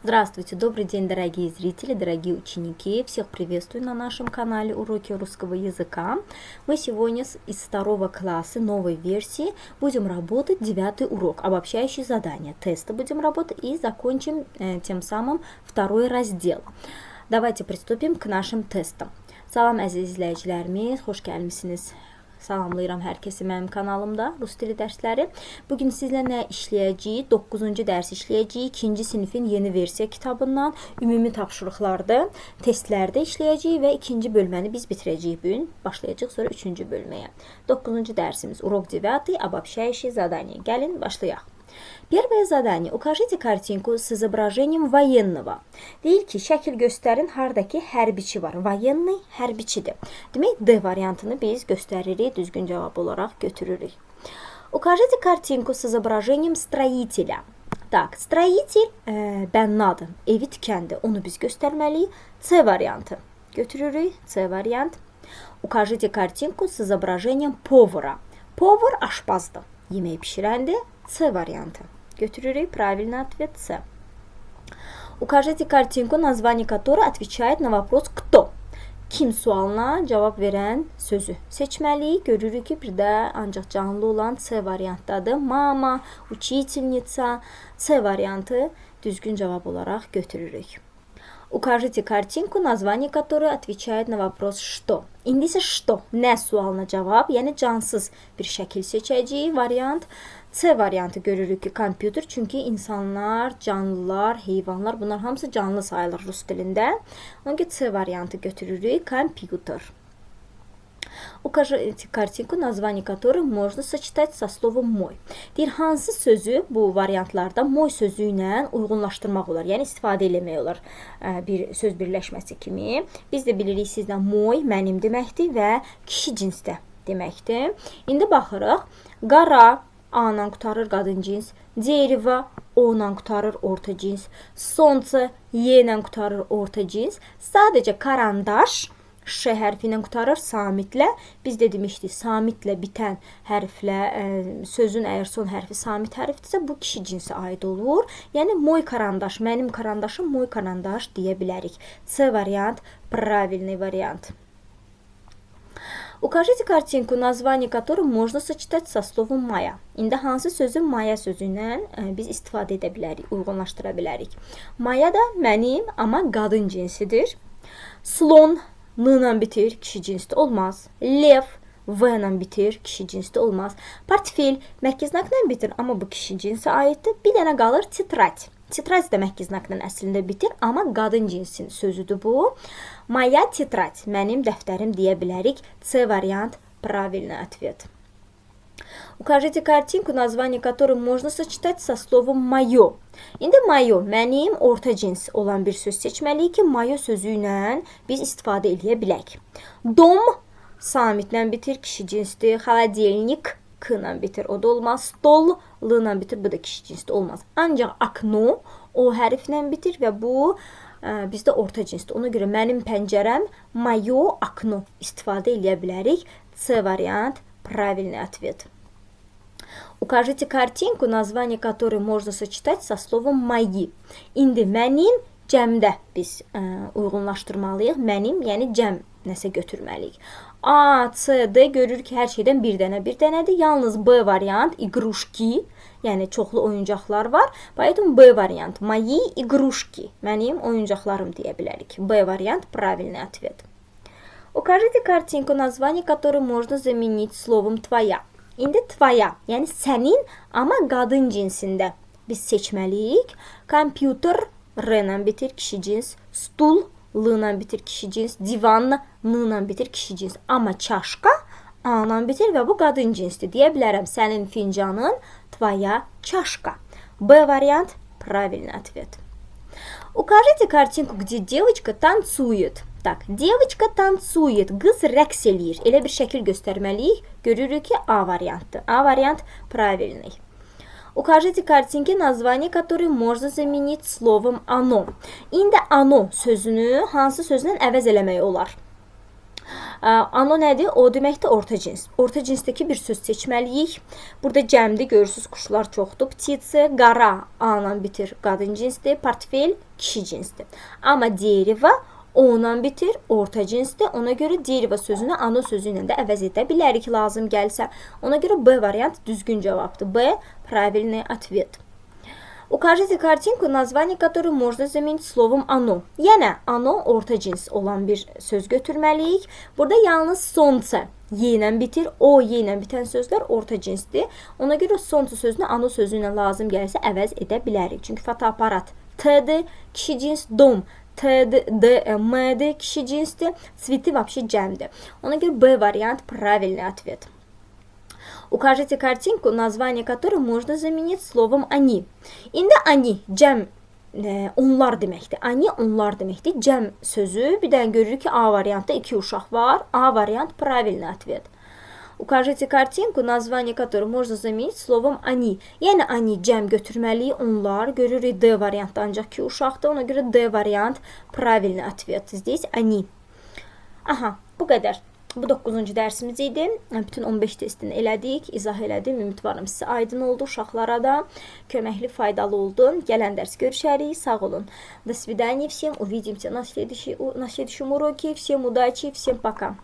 Здравствуйте, добрый день, дорогие зрители, дорогие ученики. Всех приветствую на нашем канале Уроки русского языка. Мы сегодня из второго класса новой версии будем работать 9-й урок, обобщающие задания. Тесты будем работать и закончим тем самым второй раздел. Давайте приступим к нашим тестам. Salam əziz izləyicilərimiz, xoş gəlmisiniz. Salamlayıram hər kəsi mənim kanalımda Rus dili dərsləri. Bu gün sizlə nə işləyəcəyik? 9-cu dərs işləyəcəyik. 2-ci sinifin yeni versiya kitabından ümumi tapşırıqlardır. Testlərdə işləyəcəyik və 2-ci bölməni biz bitirəcəyik bu gün. Başlayacağıq sonra 3-cü bölməyə. 9-cu dərsimiz урок 9, обобщающие задания. Gəlin başlayaq. Первое задание. Укажите картинку с изображением военного. Deyir ki, şəkil göstərin hardakı hərbiçi var. Военный hərbiçidir. Demək, D variantını biz göstəririk, düzgün cavab olaraq götürürük. Укажите картинку с изображением строителя. Так, строитель bənnadır, evi tikəndir. Onu biz göstərməliyik. C variantı götürürük. C variant. Укажите картинку с изображением повара. Повар aşpazdır. Yemək bişirəndir. C variantı. Götürürük. Правильный ответ C. Укажите картинку, название которой отвечает на вопрос «Кто?». Kim sualına cavab verən sözü seçməliyik. Görürük ki, bir də ancaq canlı olan C variantdadır. Mama, учительница. C variantı düzgün cavab olaraq götürürük. Укажите картинку, название которой отвечает на вопрос «Что?». İndi isə «Что?» Nə sualına cavab, yəni cansız bir şəkil seçəcəyik variant. C variantı görürük ki, kompüter, çünki insanlar, canlılar, heyvanlar, bunlar hamısı canlı sayılır rus dilində. Ona görə C variantı götürürük, kompüter. Укажите картинку, название которой можно сочетать со словом мой. Deyir, hansı sözü bu variantlarda мой sözü ilə uyğunlaşdırmaq olar, yəni istifadə eləmək olar bir söz birləşməsi kimi. Biz də bilirik sizlə мой mənim deməkdir və kişi cinsdə deməkdir. İndi baxırıq. Qara A ilə qurtarır qadın cins, дерево O ilə qurtarır orta cins, солнце Y ilə qurtarır orta cins. Sadəcə карандаш Ş hərfi ilə qurtarır samitlə. Biz də demişdik, samitlə bitən hərflə, sözün əgər son hərfi samit hərfdirsə, bu kişi cinsi aid olur. Yəni мой карандаш, mənim karandaşım, мой карандаш deyə bilərik. C variant правильный вариант. Укажите картинку, название которой можно сочетать со словом моя. İndi hansı sözü моя sözü ilə biz istifadə edə bilərik, uyğunlaşdıra bilərik? Моя da mənim, amma qadın cinsidir. Слон N ilə bitir, kişi cinsdə olmaz. Lev V ilə bitir, kişi cinsdə olmaz. Портфель мягкий знakla bitir, amma bu kişi cinsi aiddir. Bir dənə qalır тетрадь. Тетрадь də мягкий знakla əslində bitir, amma qadın cinsinin sözüdür bu. Моя тетрадь, mənim dəftərim deyə bilərik. C variant правильный ответ. Укажите картинку, название которой можно сочетать со словом моё. İndi моё, mənim orta cins olan bir söz seçməliyik ki, моё sözü ilə biz istifadə eləyə bilək. Дом samitlə bitir, kişi cinsdir. Холодильник K ilə bitir, o da olmaz. Stol L ilə bitir, bu da kişi cinsdir, olmaz. Ancaq окно O hərflə bitir və bu bizdə orta cinsdir. Ona görə mənim pəncərəm, моё окно istifadə eləyə bilərik. C variant правильный ответ. Укажите картинку, название которой можно сочетать со словом мои. İndi mənim cəmdə biz uyğunlaşdırmalıyıq. Mənim, yəni cəm nəsə götürməliyik. A, C, D görür ki, hər şeydən bir dənə bir dənədir. Yalnız B variant игрушки, yəni çoxlu oyuncaqlar var. Поэтому B variant мои игрушки, mənim oyuncaqlarım deyə bilərik. B variant правильный ответ. Укажите картинку, название которой можно заменить словом твоя. İndi твоя, yəni sənin, amma qadın cinsində biz seçməliyik. Компьютер R ilə bitir, kişi cins. Стул L ilə bitir, kişi cins. Диван N ilə bitir, kişi cins. Amma чашка A ilə bitir və bu qadın cinsdir. Deyə bilərəm, sənin fincanın, твоя чашка. B variant правильный ответ. Укажите картинку, где девочка танцует. Так, девочка танцует. Qız rəqs eləyir. Elə bir şəkil göstərməliyik. Görürük ki, A variantdır. A variant правильный. Укажите картинки, название которые можно заменить словом оно. İndi оно sözünü hansı sözlə əvəz eləmək olar? Оно nədir? O deməkdir, orta cins. Orta cinsdəki bir söz seçməliyik. Burada cəmdir, görürsüz quşlar çoxdur. Птицы, qara A-la bitir, qadın cinsdir. Portfel kişi cinsdir. Amma дерево O-la bitir, orta cinsdir. Ona görə дерево sözünü оно sözü ilə də əvəz edə bilərik lazım gəlsə. Ona görə B variant düzgün cavabdır. B правильный ответ. Укажите картинку, название которой можно заменить словом оно. Yenə оно orta cins olan bir söz götürməliyik. Burada yalnız солнце Y ilə bitir. O Y ilə bitən sözlər orta cinsdir. Ona görə солнце sözünü оно sözü ilə lazım gəlsə əvəz edə bilərik. Çünki fotoaparat T-dir, kişi cins, дом T-dir, D, M-dir, kişi cinsdir. Цветы вообще cəmdir. Ona görə B variant правильный ответ. Укажите картинку, название которой можно заменить словом они. İndi они cəm onlar deməkdir. Они onlar deməkdir. Cəm sözü bir dənə görürük ki, A variantda iki uşaq var. A variant правильный ответ. Укажите картинку, название которой можно заменить словом они. Yəni они cəm götürməliyik, onlar. Görürük D variantda ancaq iki uşaqdır. Ona görə D variant правильный ответ. Здесь они. Aha, bu qədər. Bu 9-cu dərsimiz idi. Bütün 15 testini elədik, izah elədim. Ümidvaram sizə aydın oldu, uşaqlara da köməkli, faydalı oldu. Gələn dərs görüşərik. Sağ olun. До свидания всем. Увидимся на следующем уроке. Всем удачи, всем пока.